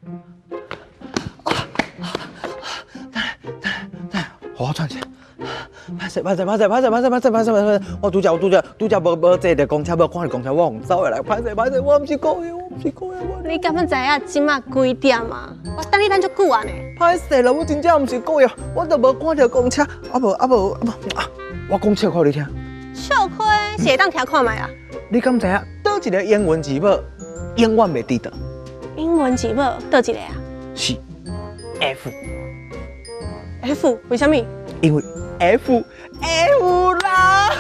等下，我喘一下。歹勢，歹勢，歹勢，歹勢，歹勢，歹勢，歹勢，歹勢！我拄則，我拄則，拄則無無坐著公車，無看著公車，我予走下來。歹勢，歹勢，我毋是故意，我毋是故意，我。你敢欲知影這馬幾點啊？我等你等足久啊呢。歹勢啦，我真正毋是故意，我都無看著公車。啊無啊無啊無啊！我講笑話你聽。笑話是會當聽看覓啊？你敢知影？佗一个英文字母永遠袂遲到？英文字母佗一个啊？是 F。 F 為啥物？因為 F F 啦。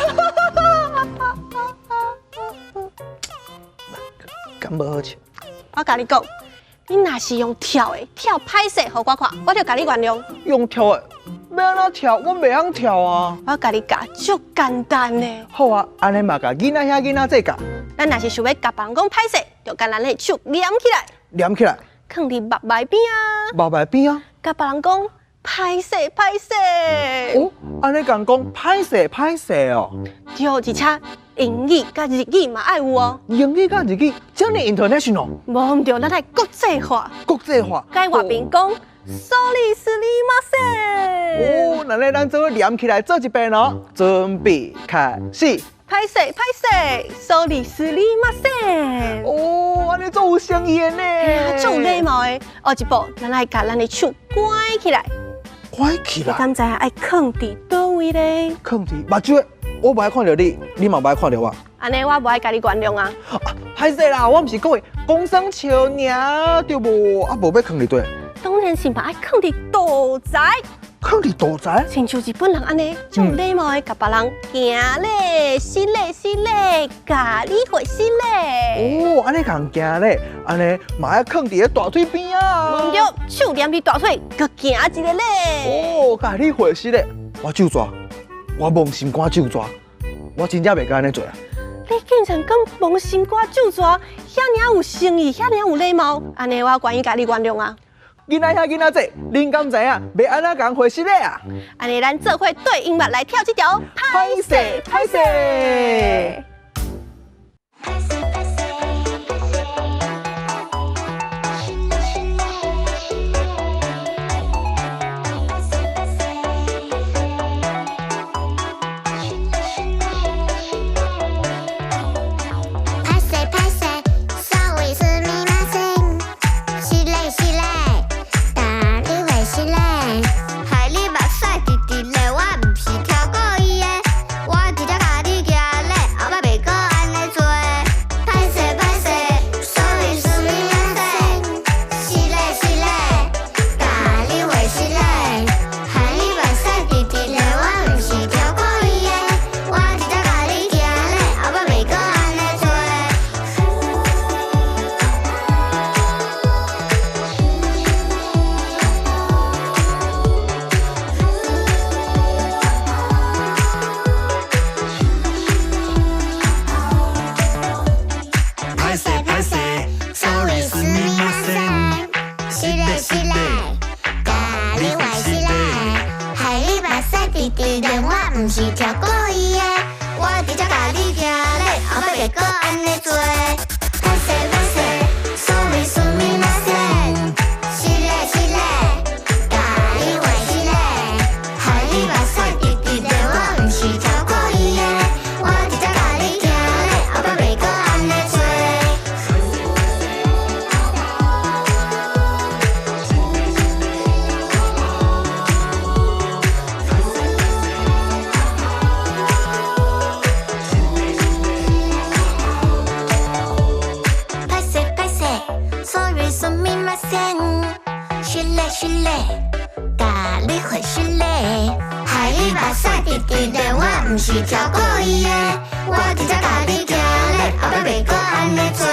敢無好笑？我共你講，你若是用跳的，跳歹勢予我看，我就共你原諒。用跳的，欲按怎跳？我袂曉跳啊。我共你教，足簡單的。好啊，按呢嘛共囡仔兄囡仔姊教。咱若是想欲共別人講歹勢，就共咱的手黏起來。黏起來。囥佇目眉邊啊。目眉邊啊。共別人講歹勢歹勢。哦，按呢共講歹勢歹勢哦。對，而且英語佮日語嘛愛有哦。英語佮日語，遮爾 international。無毋對，咱愛國際化。國際化。共外邊講，sorry すみません。哦，那咧咱做伙念起來做一遍哦。準備開始。歹勢歹勢，sorry すみません。哦，按呢足有誠意的呢。足有禮貌的。後一步，咱愛共咱的手關起來。關起來。你敢知影愛囥佇佗位咧？囥佇目睭的，我無愛看著你，你嘛無愛看著我。按呢，我無愛共你原諒啊。歹勢啦，我毋是故意，講耍笑爾對無？啊，無欲囥佇佗。當然是嘛愛囥佇肚臍。囥佇肚臍？親像日本人按呢，足有禮貌的，共別人行禮，失禮失禮，共你會失禮。哦，按呢共行禮，按呢嘛愛囥佇咧大腿邊啊。毋對，手黏佇大腿，閣行一个禮。哦，共你會失禮，我咒蛇，我摸心肝咒蛇，我真正袂敢按呢做啊。你竟然敢摸心肝咒蛇，遐爾有誠意，遐爾有禮貌，按呢我願意共你原諒啊。囡仔兄囡仔姊，恁敢知影欲按怎共回失禮啊？按呢，咱做伙對音樂來跳這條。歹勢歹勢。歹勢歹勢，sorry すみません。失禮失禮，共你會失禮。害你目屎直直咧，我毋是超故意的，我直接共你行禮，後擺袂閣按呢做。歹勢歹勢，sorry すみません。失禮失禮，共你會失禮。害你目屎直直咧，我毋是超故意的，我直接共你行禮，後擺袂閣按呢做。歹勢歹勢，sorry すみません。失禮失禮，共你會失禮。害你目屎直直咧，我毋是超故意的，我直接共你行禮，後擺袂閣按呢做。歹勢歹勢，sorry すみません。失禮失禮，共你會失禮。害你目屎直直咧，我毋是超故意的，我直接共你行禮，後擺袂閣按呢做。歹勢歹勢，sorry すみません。失禮失禮，共你會失禮。害你目屎直直咧，我毋是超故意的，我直接共你行禮，後擺袂閣按呢做。